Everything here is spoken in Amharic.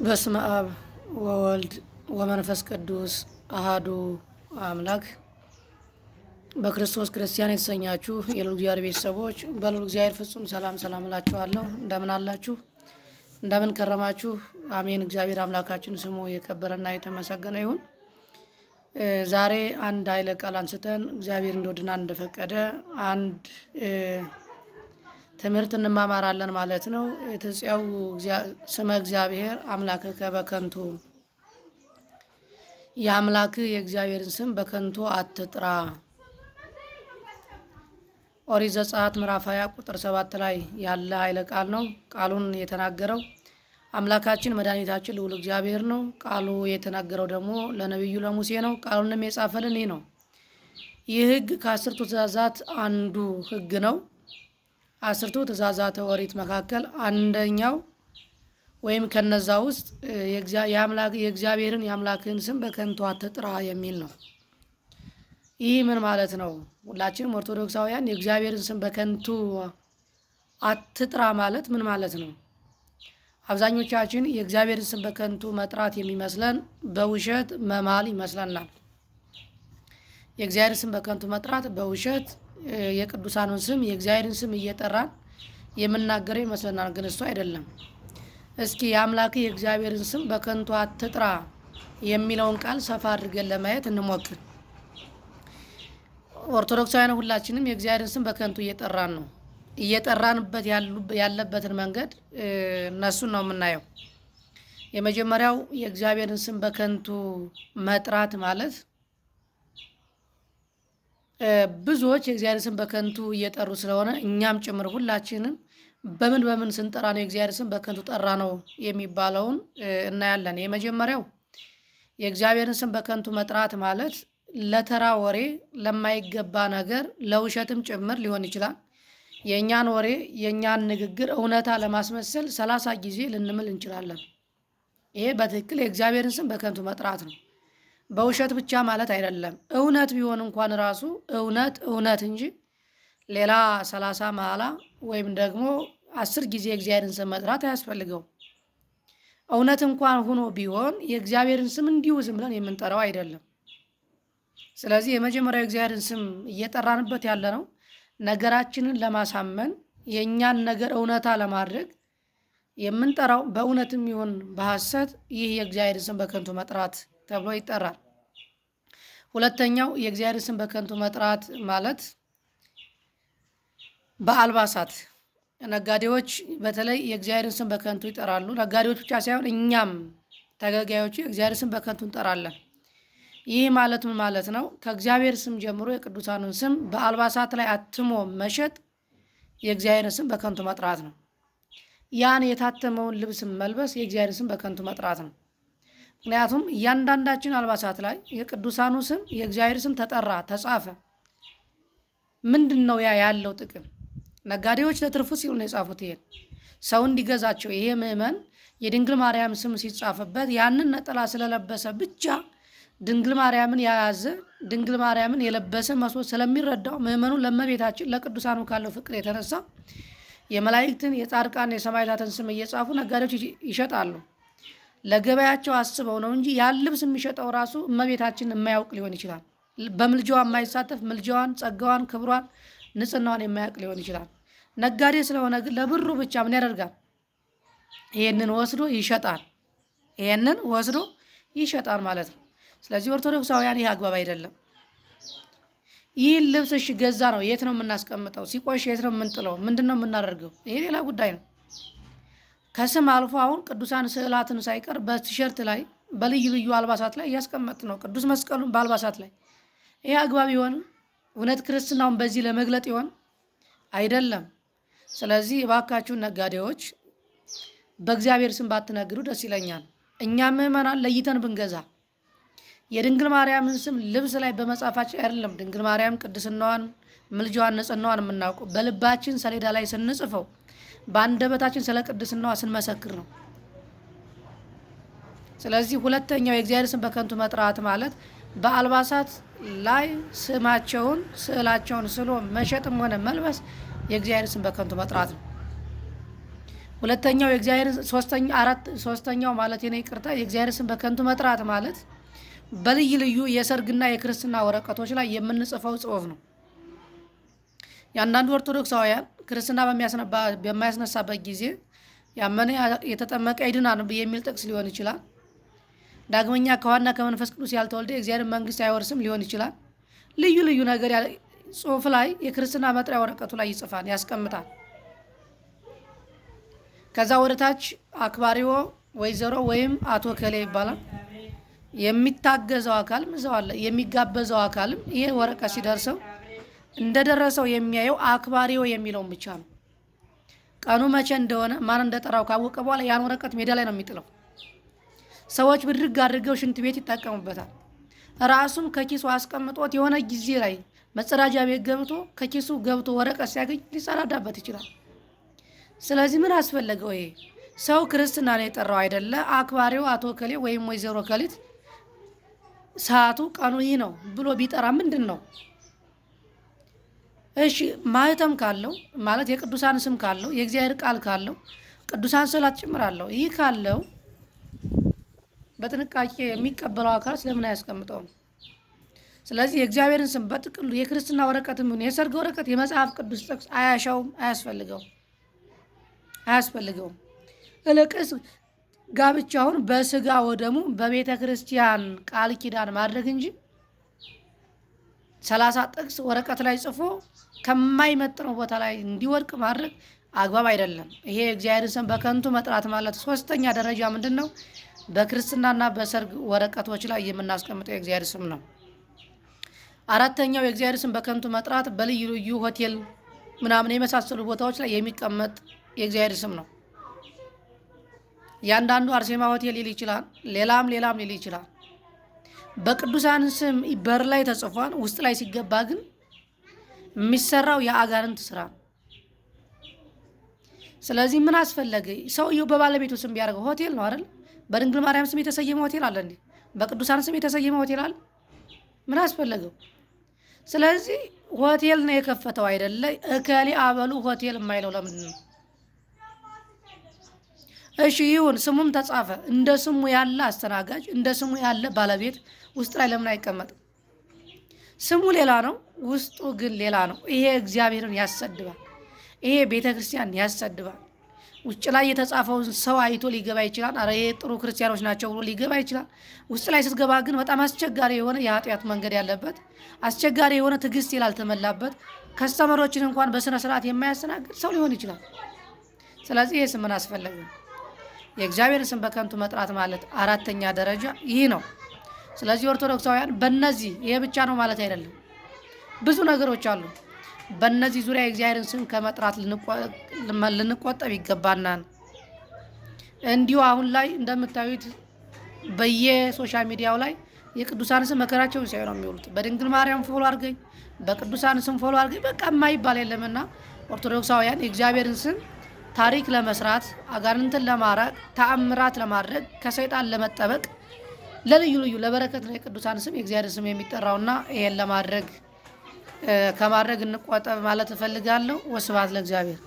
በስመ አብ ወወልድ ወመንፈስ ቅዱስ አሃዱ አምላክ። በክርስቶስ ክርስቲያን የተሰኛችሁ የልዑል እግዚአብሔር ቤተሰቦች በልዑል እግዚአብሔር ፍጹም ሰላም ሰላም እላችኋለሁ። እንደምን አላችሁ? እንደምን ከረማችሁ? አሜን። እግዚአብሔር አምላካችን ስሙ የከበረና የተመሰገነ ይሁን። ዛሬ አንድ ኃይለ ቃል አንስተን እግዚአብሔር እንደወደና እንደፈቀደ አንድ ትምህርት እንማማራለን ማለት ነው። ትጽያው ስመ እግዚአብሔር አምላክከ በከንቱ፣ የአምላክ የእግዚአብሔርን ስም በከንቱ አትጥራ። ኦሪት ዘጸአት ምዕራፍ 20 ቁጥር 7 ላይ ያለ ኃይለ ቃል ነው። ቃሉን የተናገረው አምላካችን መድኃኒታችን ልዑል እግዚአብሔር ነው። ቃሉ የተናገረው ደግሞ ለነቢዩ ለሙሴ ነው። ቃሉንም የጻፈልን ይህ ነው። ይህ ሕግ ከአስርቱ ትእዛዛት አንዱ ሕግ ነው። አስርቱ ትእዛዛተ ኦሪት መካከል አንደኛው ወይም ከነዛ ውስጥ የእግዚአብሔርን የአምላክህን ስም በከንቱ አትጥራ የሚል ነው። ይህ ምን ማለት ነው? ሁላችንም ኦርቶዶክሳውያን የእግዚአብሔርን ስም በከንቱ አትጥራ ማለት ምን ማለት ነው? አብዛኞቻችን የእግዚአብሔርን ስም በከንቱ መጥራት የሚመስለን በውሸት መማል ይመስለናል። የእግዚአብሔርን ስም በከንቱ መጥራት በውሸት የቅዱሳኑን ስም የእግዚአብሔርን ስም እየጠራን የምናገረው ይመስለናል፣ ግን እሱ አይደለም። እስኪ የአምላክ የእግዚአብሔርን ስም በከንቱ አትጥራ የሚለውን ቃል ሰፋ አድርገን ለማየት እንሞክር። ኦርቶዶክሳውያን ሁላችንም የእግዚአብሔርን ስም በከንቱ እየጠራን ነው። እየጠራንበት ያለበትን መንገድ እነሱን ነው የምናየው። የመጀመሪያው የእግዚአብሔርን ስም በከንቱ መጥራት ማለት ብዙዎች የእግዚአብሔር ስም በከንቱ እየጠሩ ስለሆነ እኛም ጭምር ሁላችንም በምን በምን ስንጠራ ነው የእግዚአብሔር ስም በከንቱ ጠራ ነው የሚባለውን እናያለን። የመጀመሪያው የእግዚአብሔርን ስም በከንቱ መጥራት ማለት ለተራ ወሬ፣ ለማይገባ ነገር፣ ለውሸትም ጭምር ሊሆን ይችላል። የእኛን ወሬ የእኛን ንግግር እውነታ ለማስመሰል 30 ጊዜ ልንምል እንችላለን። ይሄ በትክክል የእግዚአብሔርን ስም በከንቱ መጥራት ነው። በውሸት ብቻ ማለት አይደለም። እውነት ቢሆን እንኳን ራሱ እውነት እውነት እንጂ ሌላ 30 መሐላ ወይም ደግሞ 10 ጊዜ የእግዚአብሔርን ስም መጥራት አያስፈልገው። እውነት እንኳን ሆኖ ቢሆን የእግዚአብሔርን ስም እንዲሁ ዝም ብለን የምንጠራው አይደለም። ስለዚህ የመጀመሪያው የእግዚአብሔርን ስም እየጠራንበት ያለ ነው ነገራችንን ለማሳመን የእኛን ነገር እውነታ ለማድረግ የምንጠራው በእውነትም ይሁን በሐሰት ይህ የእግዚአብሔርን ስም በከንቱ መጥራት ተብሎ ይጠራል። ሁለተኛው የእግዚአብሔር ስም በከንቱ መጥራት ማለት በአልባሳት ነጋዴዎች በተለይ የእግዚአብሔርን ስም በከንቱ ይጠራሉ። ነጋዴዎች ብቻ ሳይሆን እኛም ተገልጋዮቹ የእግዚአብሔር ስም በከንቱ እንጠራለን። ይህ ማለት ምን ማለት ነው? ከእግዚአብሔር ስም ጀምሮ የቅዱሳኑን ስም በአልባሳት ላይ አትሞ መሸጥ የእግዚአብሔርን ስም በከንቱ መጥራት ነው። ያን የታተመውን ልብስ መልበስ የእግዚአብሔርን ስም በከንቱ መጥራት ነው። ምክንያቱም እያንዳንዳችን አልባሳት ላይ የቅዱሳኑ ስም የእግዚአብሔር ስም ተጠራ፣ ተጻፈ። ምንድን ነው ያ ያለው ጥቅም? ነጋዴዎች ለትርፉ ሲሉ ነው የጻፉት። ይሄን ሰው እንዲገዛቸው ይሄ ምዕመን የድንግል ማርያም ስም ሲጻፍበት ያንን ነጠላ ስለለበሰ ብቻ ድንግል ማርያምን የያዘ ድንግል ማርያምን የለበሰ መስሎ ስለሚረዳው ምዕመኑ ለእመቤታችን ለቅዱሳኑ ካለው ፍቅር የተነሳ የመላእክትን የጻድቃን የሰማዕታትን ስም እየጻፉ ነጋዴዎች ይሸጣሉ። ለገበያቸው አስበው ነው እንጂ ያን ልብስ የሚሸጠው ራሱ እመቤታችን የማያውቅ ሊሆን ይችላል። በምልጃዋ የማይሳተፍ ምልጃዋን፣ ጸጋዋን፣ ክብሯን፣ ንጽህናዋን የማያውቅ ሊሆን ይችላል። ነጋዴ ስለሆነ ግን ለብሩ ብቻ ምን ያደርጋል? ይሄንን ወስዶ ይሸጣል። ይሄንን ወስዶ ይሸጣል ማለት ነው። ስለዚህ ኦርቶዶክሳውያን ይህ አግባብ አይደለም። ይህን ልብስ እሺ ገዛ ነው፣ የት ነው የምናስቀምጠው? ሲቆሽ የት ነው የምንጥለው? ምንድን ነው የምናደርገው? ይሄ ሌላ ጉዳይ ነው። ከስም አልፎ አሁን ቅዱሳን ስዕላትን ሳይቀር በቲሸርት ላይ በልዩ ልዩ አልባሳት ላይ እያስቀመጥ ነው። ቅዱስ መስቀሉን በአልባሳት ላይ ይህ አግባብ ይሆን? እውነት ክርስትናውን በዚህ ለመግለጥ ይሆን? አይደለም። ስለዚህ እባካችሁን ነጋዴዎች በእግዚአብሔር ስም ባትነግዱ ደስ ይለኛል። እኛ ምዕመናን ለይተን ብንገዛ የድንግል ማርያምን ስም ልብስ ላይ በመጻፋችን አይደለም ድንግል ማርያም ቅድስናዋን፣ ምልጃዋን፣ ንጽህናዋን የምናውቀው በልባችን ሰሌዳ ላይ ስንጽፈው በአንደበታችን ስለ ቅድስናዋ ስንመሰክር ነው። ስለዚህ ሁለተኛው የእግዚአብሔር ስም በከንቱ መጥራት ማለት በአልባሳት ላይ ስማቸውን ስዕላቸውን ስሎ መሸጥም ሆነ መልበስ የእግዚአብሔር ስም በከንቱ መጥራት ነው። ሁለተኛው የእግዚአብሔር ሶስተኛ አራት ሶስተኛው ማለት የኔ ይቅርታ፣ የእግዚአብሔር ስም በከንቱ መጥራት ማለት በልዩ ልዩ የሰርግና የክርስትና ወረቀቶች ላይ የምንጽፈው ጽሑፍ ነው። የአንዳንዱ ኦርቶዶክሳውያን ክርስትና በማያስነሳበት ጊዜ ያመነ የተጠመቀ ይድናል የሚል ጥቅስ ሊሆን ይችላል። ዳግመኛ ከውሃና ከመንፈስ ቅዱስ ያልተወለደ የእግዚአብሔር መንግሥት አይወርስም ሊሆን ይችላል። ልዩ ልዩ ነገር ጽሑፍ ላይ የክርስትና መጥሪያ ወረቀቱ ላይ ይጽፋል፣ ያስቀምጣል። ከዛ ወደ ታች አክባሪዎ ወይዘሮ ወይም አቶ ከሌ ይባላል። የሚታገዘው አካልም እዛው አለ። የሚጋበዘው አካልም ይሄ ወረቀት ሲደርሰው እንደደረሰው የሚያየው አክባሪዎ የሚለውን ብቻ ነው። ቀኑ መቼ እንደሆነ ማን እንደጠራው ካወቀ በኋላ ያን ወረቀት ሜዳ ላይ ነው የሚጥለው። ሰዎች ብድግ አድርገው ሽንት ቤት ይጠቀሙበታል። ራሱም ከኪሱ አስቀምጦት የሆነ ጊዜ ላይ መጸዳጃ ቤት ገብቶ ከኪሱ ገብቶ ወረቀት ሲያገኝ ሊጸዳዳበት ይችላል። ስለዚህ ምን አስፈለገው? ይሄ ሰው ክርስትና ነው የጠራው አይደለ? አክባሪው አቶ ከሌ ወይም ወይዘሮ ከሊት ሰዓቱ ቀኑ ይህ ነው ብሎ ቢጠራ ምንድን ነው? እሺ ማህተም ካለው ማለት የቅዱሳን ስም ካለው የእግዚአብሔር ቃል ካለው ቅዱሳን ስዕላት ጭምር አለው። ይህ ካለው በጥንቃቄ የሚቀበለው አካል ስለምን አያስቀምጠውም? ስለዚህ የእግዚአብሔርን ስም በጥቅሉ የክርስትና ወረቀትም ይሁን የሰርግ ወረቀት የመጽሐፍ ቅዱስ ጥቅስ አያሻውም፣ አያስፈልገውም አያስፈልገውም። እልቅስ ጋብቻውን በስጋ ወደሙ በቤተ ክርስቲያን ቃል ኪዳን ማድረግ እንጂ 30 ጥቅስ ወረቀት ላይ ጽፎ ከማይመጥነው ቦታ ላይ እንዲወድቅ ማድረግ አግባብ አይደለም። ይሄ የእግዚአብሔርን ስም በከንቱ መጥራት ማለት ሶስተኛ ደረጃ ምንድን ነው? በክርስትናና በሰርግ ወረቀቶች ላይ የምናስቀምጠው የእግዚአብሔር ስም ነው። አራተኛው የእግዚአብሔር ስም በከንቱ መጥራት በልዩ ልዩ ሆቴል ምናምን የመሳሰሉ ቦታዎች ላይ የሚቀመጥ የእግዚአብሔር ስም ነው። ያንዳንዱ አርሴማ ሆቴል ሊል ይችላል፣ ሌላም ሌላም ሊል ይችላል። በቅዱሳን ስም በር ላይ ተጽፏል። ውስጥ ላይ ሲገባ ግን የሚሰራው የአጋንንት ስራ ነው። ስለዚህ ምን አስፈለገ? ሰውየው በባለቤቱ ስም ቢያደርገው ሆቴል ነው አይደል? በድንግል ማርያም ስም የተሰየመ ሆቴል አለ እንዴ? በቅዱሳን ስም የተሰየመ ሆቴል አለ? ምን አስፈለገው? ስለዚህ ሆቴል ነው የከፈተው አይደለ? እከሌ አበሉ ሆቴል የማይለው ለምንድን ነው? እሺ ይሁን፣ ስሙም ተጻፈ። እንደ ስሙ ያለ አስተናጋጅ፣ እንደ ስሙ ያለ ባለቤት ውስጥ ላይ ለምን አይቀመጥም? ስሙ ሌላ ነው፣ ውስጡ ግን ሌላ ነው። ይሄ እግዚአብሔርን ያሰድባል። ይሄ ቤተ ክርስቲያን ያሰድባል። ውጭ ላይ የተጻፈውን ሰው አይቶ ሊገባ ይችላል። አረ ይሄ ጥሩ ክርስቲያኖች ናቸው ብሎ ሊገባ ይችላል። ውስጥ ላይ ስትገባ ግን በጣም አስቸጋሪ የሆነ የኃጢአት መንገድ ያለበት፣ አስቸጋሪ የሆነ ትዕግስት ያልተመላበት፣ customer ኦችን እንኳን በስነ ስርዓት የማያስተናግድ ሰው ሊሆን ይችላል። ስለዚህ ይሄ ስም ምን አስፈለገ? የእግዚአብሔርን ስም በከንቱ መጥራት ማለት አራተኛ ደረጃ ይህ ነው። ስለዚህ ኦርቶዶክሳውያን በእነዚህ ይሄ ብቻ ነው ማለት አይደለም፣ ብዙ ነገሮች አሉ። በእነዚህ ዙሪያ የእግዚአብሔርን ስም ከመጥራት ልንቆጠብ ይገባናል። እንዲሁ አሁን ላይ እንደምታዩት በየ social media ው ላይ የቅዱሳን ስም መከራቸውን ሲያዩ ነው የሚውሉት። በድንግል ማርያም follow አድርገኝ፣ በቅዱሳን ስም follow አድርገኝ፣ በቃ የማይባል የለምና ኦርቶዶክሳውያን የእግዚአብሔርን ስም ታሪክ ለመስራት፣ አጋንንትን ለማራቅ፣ ተአምራት ለማድረግ፣ ከሰይጣን ለመጠበቅ፣ ለልዩ ልዩ ለበረከት ነው የቅዱሳን ስም የእግዚአብሔር ስም የሚጠራውና ይሄን ለማድረግ ከማድረግ እንቆጠብ ማለት እፈልጋለሁ። ወስብሐት ለእግዚአብሔር።